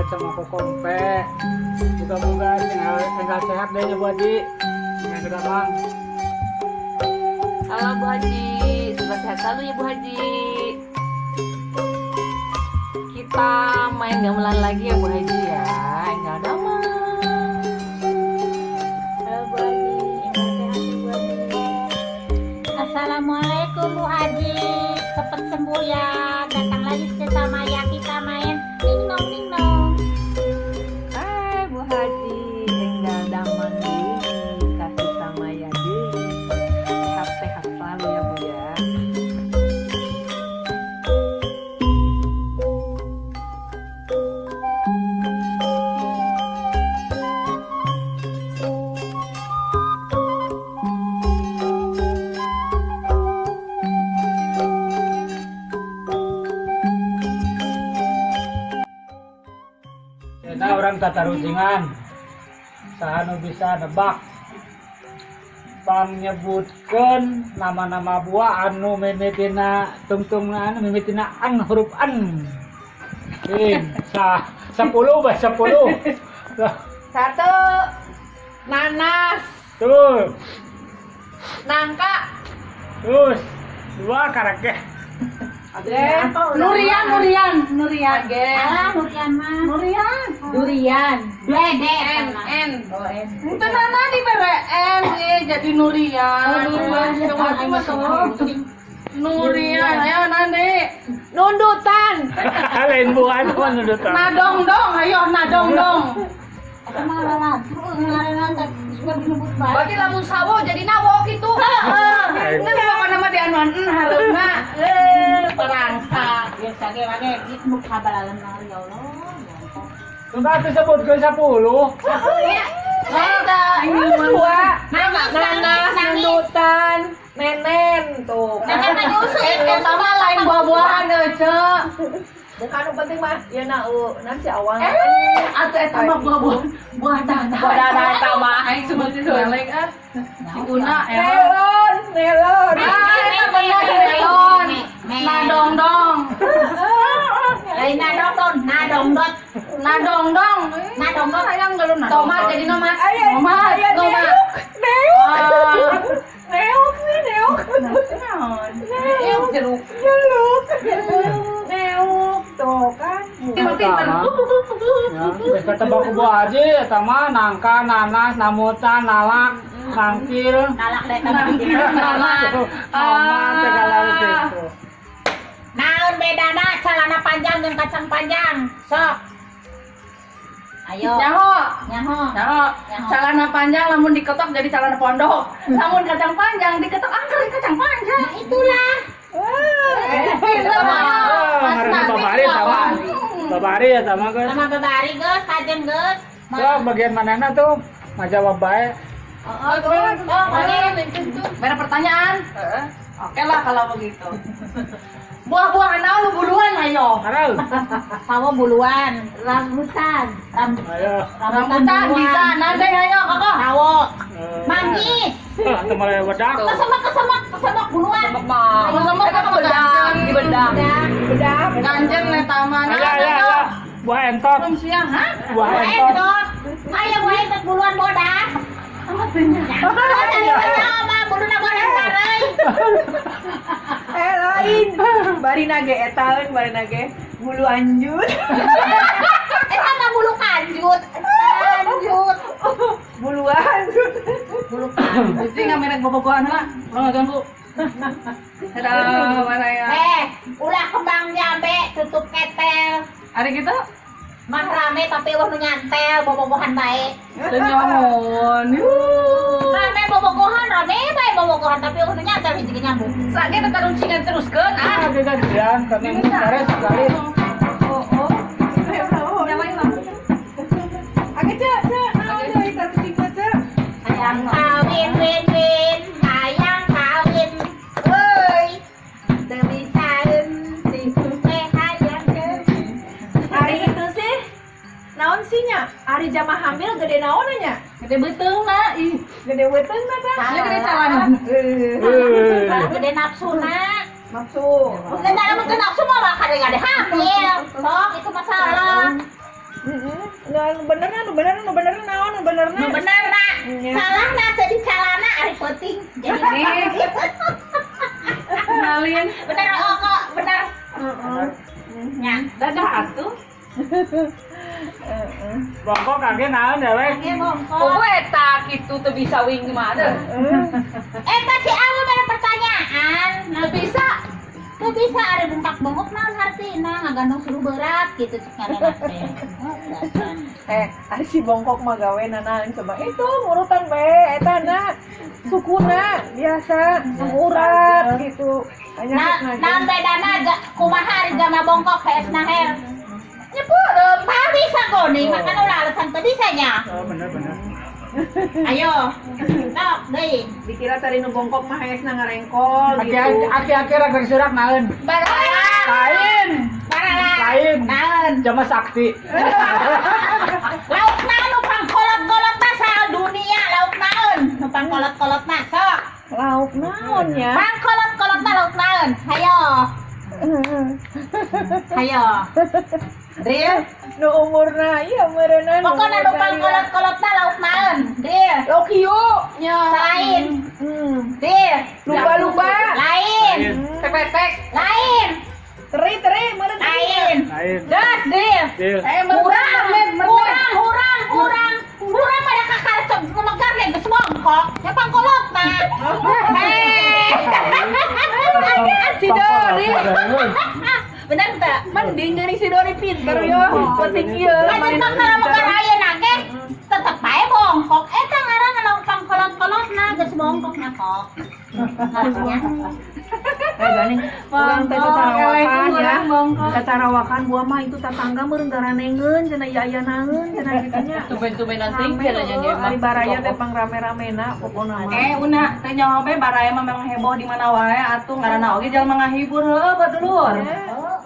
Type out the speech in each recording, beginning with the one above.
Sama kokompe. Moga-moga tinggal tinggal sehat deh nya, Bu Haji. Enggal damang. Halo, Bu Haji, semoga sehat selalu ya, Bu Haji. Kita main gamelan lagi ya, Bu Haji ya. Enggal damang. Halo, Bu Haji, enggal sehat ya, Bu Haji. Assalamualaikum, Bu Haji, cepet sembuh ya. Datang lagi ke sama ya, kita main ning nong ning nong. Hai, Bu Haji, enggal damang deui, kasih sama ya deui. Sehat-sehat selalu ya, Bu ya. Nah, urang tatarucingan. Saha nu bisa nebak? Pangnyebutkeun nama-nama buah anu mimitina tungtungna anu mimitina an, huruf an. Cing, sa 10 bah 10. Satu, nanas, Tuh, nangka, terus dua karek. Nurian, nurian, nurian. Alah, nurian mah. Nurian. Durian. D D. N, N. Oh, N. Itu nana di bere N, eh, jadi Nurian. Oh, Nurian. Cuma cuma Nurian, ayo nande. Nundutan, Lain buah itu mah nudutan. Nadong dong, ayo nadong dong. Eta mah lalat. Ngaranna suka disebut bae. Berarti lamun sawo jadi nawo gitu. Heeh. Nah, bapak nama di anuan en hareupna. Eh, perangsa. Biasa ge mane geus nu kabalalan mah, ya Allah. Tunggu atuh sebutkeun 10. Eta dua, Nangis, nanas, nangis, nangis. nundutan, nenen tuh. Nenen mah nyusu. Eta mah lain buah-buahan aja. Bukan nu penting mah, ya na nanti awal. Eh, atuh eta mah buah-buahan, buah tanah. Buah tanah eta mah. Aing sebut melek ah. Si Una ya. Melon, melon. Ah, eta bener melon. Nadong dong. Lain nadong dong, nadong dot. Nadong dong. Nadong dot. Hayang geuleuh tomat jadi nomat. Ayo, Tomat, ayo, tomat. neuk, neuk. Ah. Neuk sih, neuk. Naon? Neuk jeruk. Jeruk. Neuk, tuh kan. Pinter. Ya, geus ketebak ku Bu Haji eta mah nangka, nanas, namutan, nalak, nangkil. Nalak deh eta mah. Nalak. Tomat segala gitu. Naon bedana celana panjang jeung kacang panjang? Sok. Ayo. Nyaho. Nyaho. Nyaho. Celana panjang lamun diketok jadi celana pondok. Lamun kacang panjang diketok angker kacang panjang. Nah, itulah. Pinter mah. Ah, ngaranna babari sama. Babari ya sama guys. Sama babari geus, kajen geus. Sok bagian manehna tuh ngajawab bae. Oh, oh, mana? Beda pertanyaan. Oke lah kalau begitu. Buah-buahan naon nu buluan ayo. Karel. Sawo buluan, rambutan, Ayo. Rambutan bisa, nanti ayo kakak. Sawo, manggis, Ah, teu mulai wedak. kesemek kesemek kesemek buluan. Sama-sama Eta mah bedak, di bedak. Bedak. Ganjen eta mah. Ayo, ayo, ayo. Buah entot. Belum siang, ha? Buah Buah entot. entot. Ayo buah entot buluan bodas. Amat bener. Mah buluna bodas sareuy. Eh lain. Bari nage etaeun, bari nage bulu anjut. Eta mah bulu kanjut. Kanjut. Bulu anjut. Bulu kanjut. Jadi nggak merek bobogohan lah. Lo nggak ganggu. Dadah, mana ya? Eh, ulah kembang jambe tutup ketel. Hari gitu? Mah rame tapi euweuh nu nyantel bobogohan bae. Teu nyamun. Rame bobogohan, rame bae bobogohan tapi euweuh nu nyantel hiji ge nyambung. Sage teh runcingan teruskeun ah. Ah, gantian karena beres sekali. Oh, oh. Nyalain lampu. Age cek, cek. Naon deui tarucing mah, cek? Hayang kawin win win, hayang kawin. Euy. Teu bisaeun teh hayang kawin. Ari itu sih naon sih nya? Ari jama hamil gede naon nya? Gede beuteung na ih. Gede beuteung na tah. Nya gede calana. Eh. Gede nafsuna. Nafsu. Bukan dalam teu nafsu mah bakal gede hamil. Sok itu masalah. Heeh. Nu bener, nu bener, nu bener naon, nu bener? Nu bener na. Iya. Salah na teu dicalana ari peuting. Jadi Kenalin. Bener, oh kok bener. Heeh. Nya. Dadah atuh. Heeh. Bongkok kage naon dewek? Ge bongkok. Oh, eta kitu teu bisa wing gimana? Eta si Awu mere pertanyaan. Teu bisa. Teu bisa ari bungkak bongkok naon hartina, ngagandong suruh berat gitu cek ngaranna teh. Oh, dasar. Eh, ari si bongkok mah gawe naon coba itu murutan bae eta na sukuna biasa urat gitu. Nah, Banyak. Naon bedana kumaha ari jama bongkok hees her? Nyepeureum. Tah bisa goni, makana ulah alasan teu bisa nya. Oh, bener bener. Ayo. Sok deui. Dikira tadi nu bongkok mah heesna ngarengkol gitu. Aki-aki ragak surak naon? Barala. Lain. Barala. Lain. Naon? Jama sakti. Lauk naon nu pangkolot-kolotna sa dunia, lauk naon? Nu pangkolot-kolotna sok. Lauk naon nya? Pangkolot-kolotna lauk naon? Hayo. Hayo. Dril. Nu umurna iya meureunna. Pokokna nu pangkolot-kolotna lauk naon? Dril. Lauk hiu. Nya. Selain. Dril. Lumba-lumba. Lain. Tepetek. Lain. Teri teri meureun teri. Lain. Lain. Gas, Dril. Deal. Eh, Kurang, kurang, kurang, kurang, kurang pada kakar megar nih, geus bongkok. Ya pangkolotna. Eh. Si Dori. Bener teu? Mending geuning si Dori pinter yo. Penting ieu. Lanjut mah kalau megar ayeuna ge tetep bae bongkok. Eta ngaranna lauk pangkolot-kolotna geus bongkokna kok. Ngartinya. Eh geuning urang teh cacarawakan ya. Cacarawakan buah mah itu tetangga meureun garanengeun cenah ieu aya naeun cenah kitu nya. Tumben-tumbenan teuing cenah nya ge mah. Ari baraya teh pangramena pokona mah. Eh, una, teh nyaho be baraya mah memang heboh di mana wae atuh ngaranna oge jalma ngahibur heueuh badulur.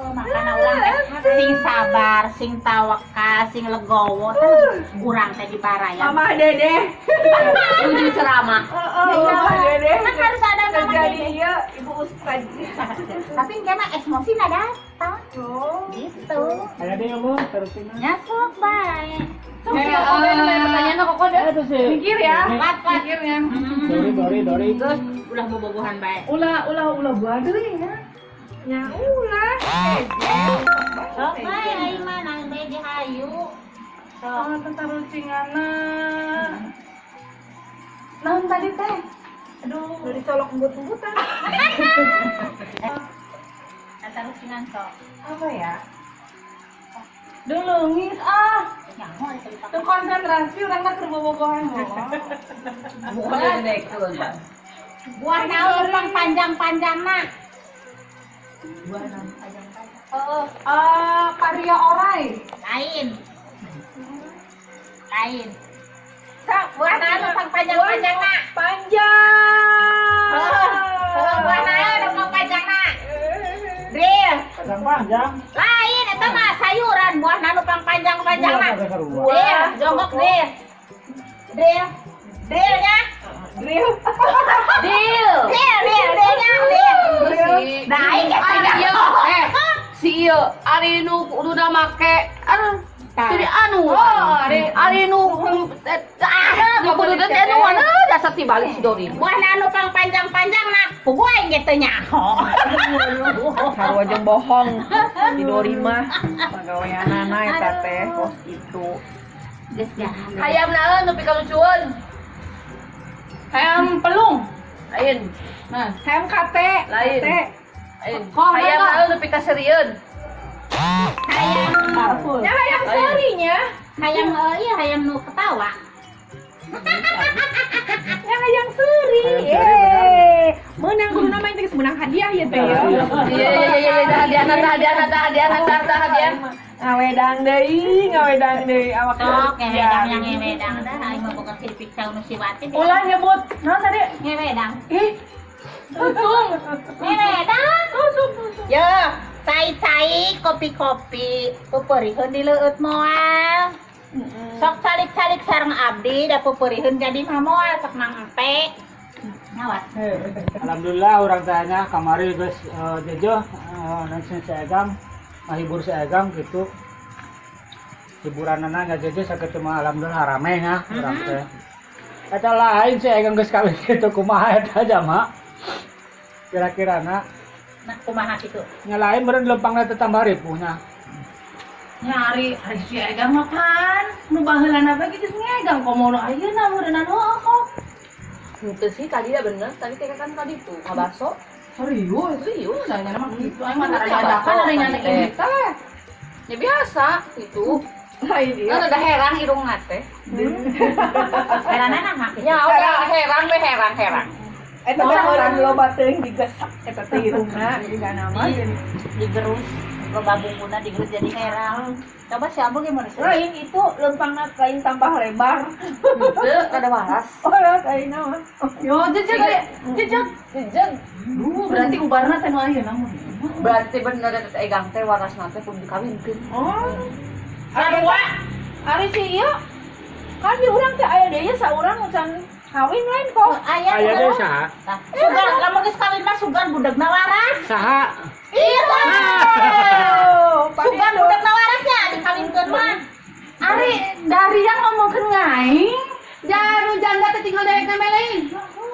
Oh, makana urang teh sing sabar, sing tawakal, sing legowo teh urang teh di baraya. Mama Dede. Nuju ceramah. Heeh, Mama Dede. Kan harus ada mama Jadi Dede. ieu Ibu Ustaz. Tapi engke mah emosi na datang. Oh. Gitu. Aya deui ngomong terusin. Ya sok bae. Sok sih kok ada pertanyaan kok kok Itu sih. Mikir ya. Wat wat. Mikirnya. Dori Dori Dori. Terus ulah bobogohan bae. Ulah ulah ulah buah deui nya. Nya ulah. Sok bae aing mah nang bae di hayu. Sok. Oh, tentang rucinganna. Naon tadi teh? Aduh. Dari colok embut-embutan. Tata rucingan sok. Apa ya? Duh leungit ah. Nyaho ari teu Tuh konsentrasi urang mah keur bobogohan. Bukan Buah naon pang panjang-panjangna? Buah naon panjang-panjang. Heeh, Eh, paria orai. Lain. Lain. Sok, buah naon pang panjang-panjangna? Panjang. Heeh, heeh, buah naon pang panjangna? Dril. Panjang panjang. Lain eta mah sayuran, buah naon pang panjang-panjangna? Buah sarua. Dril, jongkok dril. Dril. Dril nya. Drill. Deal. Dril, dril, dril nya, dril. Si Nah, aing Ari ieu eh si ieu ari nu kuduna make aduh jadi anu oh ari ari nu ah nu kudu teh anu anu dasar tibalik si Dori. Buah anu pang panjang-panjang nah, puguh aing ge teu nyaho. Sarua jeung bohong. Si Dori mah pagaweanana eta teh kos kitu. Geus jahan. Hayam naon nu pikalucueun? Hayam pelung. Lain. Nah, Hayam kate. Lain. Kate. Lain. Hayam naon nu pikaserieun? Hayam Ya hayam Lain. seurinya. Hayam iya hayam nu ketawa. Ya hayam seuri. Hayam seuri, benar. Eh, meunang kudu main teh geus meunang hadiah ya teh ya. Iya iya iya iya hadiah hadiah hadiah hadiah hadiah hadiah. Ngawedang deui, ngawedang deui awak. Sok ngewedang yang ngewedang dah aing mah boga keripik cau nu siwati. Ulah nyebut naon tadi? Ngewedang. Ih. Langsung. Ngewedang. Langsung langsung. Yo, cai-cai kopi-kopi peupeurihun di leueut moal. Sok calik-calik sareng abdi da peupeurihun jadi mah moal sok mang empe. Ngawas. Alhamdulillah orang tanya kamari geus jejo nanti si Egam ngahibur si Egam gitu. Hiburanana nya jeje sakitu mah alhamdulillah rame nya urang teh. Eta lain sih egang geus kawin kitu kumaha eta jama. Kira-kirana Nah, kumaha kitu? nya lain meureun lempangna teh tambah ripuhnya. Nyari ari si Egang mah kan nu baheulana bae geus ngegang komo nu ayeuna meureunnan heueuh kok. Henteu sih tadi ya bener, tadi teh kan tadi tuh ngabaso. Serius? Serius. Saya mah gitu aing mah Tadi dadakan ari tadi nyana teh. ini teh. Ya biasa gitu. Lain dia. Kan ada herang irungna teh. Herana nah kitu. Ya udah herang we herang herang. Eta teh orang loba teuing digesak eta teh irungna jigana mah jadi Digerus loba bumbuna digerus jadi herang. Coba si Ambu gimana sih? lain itu lempangna lain tambah lebar. Henteu kada waras. Oh, lain mah. Yo jejeg jejeg. Jejeg. Duh, berarti ubarna teh nu ayeuna mah. Berarti bener eta teh egang teh warasna teh kudu dikawinkeun. Oh. Sarua. Ari si ieu kan di urang teh aya deui saurang can kawin lain kok. Aya Aya teh saha? Tah, sugan lamun geus kawin mah sugan budegna waras. Saha? Iya. Oh, Sugan budegna waras nya dikawinkeun mah. Ari dari yang ngomongkeun ngaing. Jangan janda teh tinggal dewek na lain.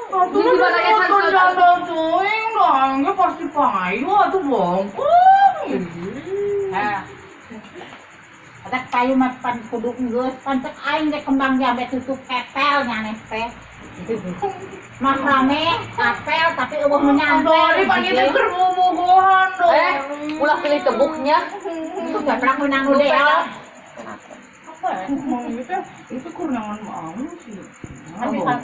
Atuh Ini juga kayak nonton santun. janda teuing dah, ge pasti payu atuh bongkong. Nah. Ada kayu mah pan kudu geus, pan cek aing ge kembang jambe tutup ketel nyaneh teh. Mah rame apel tapi eueuh nu nyantel. Dori pan ieu teh keur bobogohan dong. Eh, ulah pilih tebuknya. Gaplak menang nu deal. Mau itu itu kurang mau sih. Tapi kan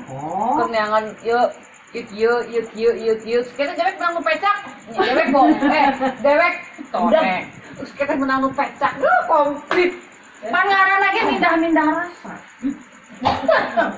Kurniangan yuk yuk yuk yuk yuk yuk yuk. Kita dewek menang nu pecak. Dewek bong. Eh, dewek tone. Terus kita menang nu pecak. Duh, komplit. Pan ngaranna ge mindah-mindah rasa.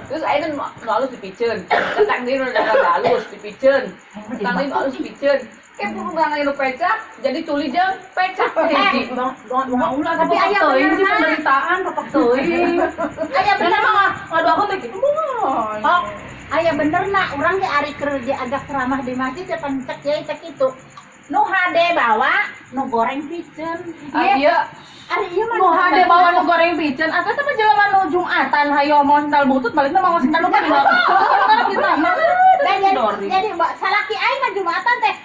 Terus ayeuna nu alus dipiceun. Tetang deui nu rada alus dipiceun. Tetang deui nu alus dipiceun. Kayak buru menang nu pecak, jadi tuli jeung pecak hiji. Mau lah Tapi tapi aya teuing sih benerna. penderitaan papak teuing. Aya bener mah ngadu aku teh kitu mah. Oh, aya bener na urang ge ari keur diajak ceramah di masjid ya pan cek yai cek itu. Nu hade bawa, nu goreng piceun. Ah, iya. Ari ieu mah Nu hade bawa nu goreng piceun atuh teh mah jelema nu Jumatan hayo mau sendal butut balikna mau sendal lupa di kita mah. Dan jadi mbak salaki aing mah Jumatan teh.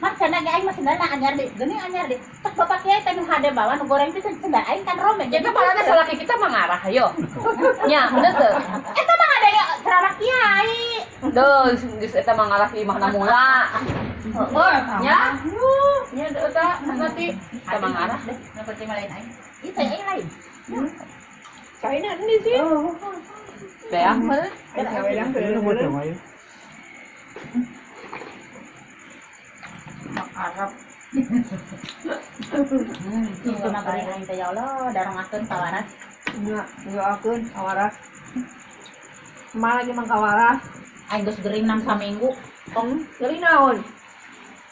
Mah cenah ge aing mah sendalna anyar deui, geuning anyar deui. Tek bapak kiai teh nu hade bawa nu goreng piceun sendal aing kan robek. Jadi padahal teh salaki kita mah ngarah ayo. Nya, bener teu? Eta mah ada ya ceramah kiai. Duh, geus eta mah ngarah imahna mula. Oh, Nya. Nya eta nanti kita mah ngarah. Deh, nu penting mah lain aing. Ieu teh aing lain. China ini sih. Beak mah. Ini buat yang lain. Arab. Ieu mah goreng aing teh ya Allah, darongakeun kawaras. Enggak, enggak akeun kawaras. Mah lagi mang kawaras. Aing geus gering 6 saminggu. Tong gering naon?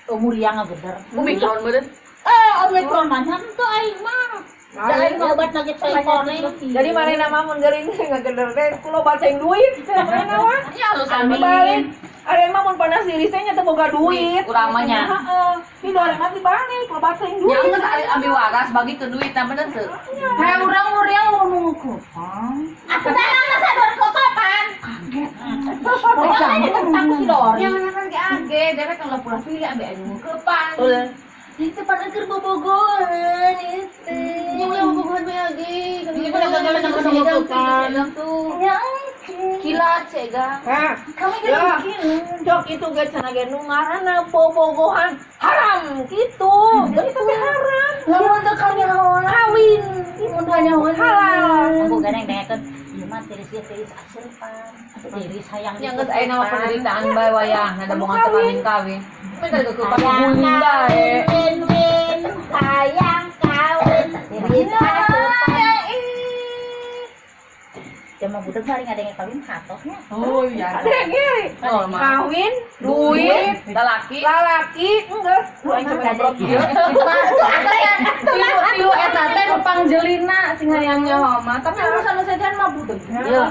Umur yang ngegeder. Omikron meureun. Eh, omikron mah henteu aing mah. Da aing mah obat nugget saikoning. Jadi manehna mah mun gering ngageder teh kulo baceng duit cenah manehna mah. Ya alus amin. Balik. Ada yang mah mun panas diri teh nya teu boga duit. Urang mah nya. Heeh. Di dua mah dibalik kulo baceng Nya duit. geus ambil waras bagi ke duit nah bener teu? Kayak urang muriang mau nunggu kupang. Aku darang masa dor kokopan. Kaget. Pokoknya tentang si Dori. Yang kan ge age, dewek kalau pulang pilih ambil anu kepan. Itu pada keur bobogohan itu. Yang ulah bobogohan we age. Ini ulah bobogohan aku kepan. Tuh. Ya, Kilat cega. Hah. kamu Ya. jadi Jok itu ge cenah ge nu ngaranna bobogohan haram gitu. Jadi tapi haram. Lamun teu kanyahoan. Kawin. Mun kanyahoan Halal. Aku ganeng dengekeun. Ieu mah tiris ieu tiris asupan. Tiris hayang. Yang geus aya nama penderitaan bae wayah, ngada bongan teu kawin-kawin. Minta ke Hayang guling bae. kawin, win, hayang kawin, tiris asupan. Jaman budak mah ada yang kawin hatohnya. Oh iya. Ada yang ngiri. Normal. Kawin, duit, lalaki. lalaki, enggak. Lu aing coba ngobrol kieu. Tilu tilu eta teh nu pangjelina sing hayang nyaho mah, tapi urusan nu sejen mah budeg. Ya,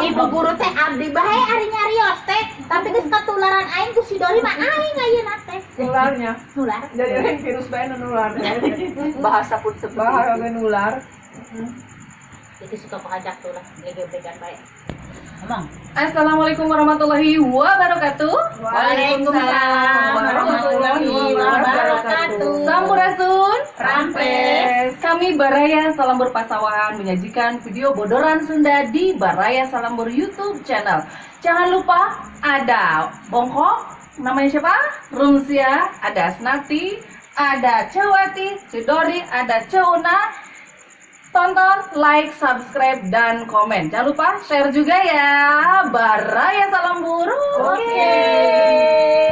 Ibu guru teh abdi bae ari nyarios teh, tapi geus katularan aing ku si Dori mah aing ayeuna teh. Nularnya. Nular. Jadi lain virus bae nu nular. Bahasa pun seperti Bahaya itu. ge nular. Itu suka pahajak tuh lah, gegebregan bae. Emang. Assalamualaikum warahmatullahi wabarakatuh. Waalaikumsalam warahmatullahi wabarakatuh. Sampurasun. Rampes. Kami Baraya Salambur Pasawahan menyajikan video bodoran Sunda di Baraya Salambur YouTube channel. Jangan lupa ada Bongkok, namanya siapa? Rumsia, ada Asnati, ada Cewati, Cedori, ada Ceuna. Tonton, like, subscribe, dan komen. Jangan lupa share juga ya. Baraya Salambur. Oke. Oke.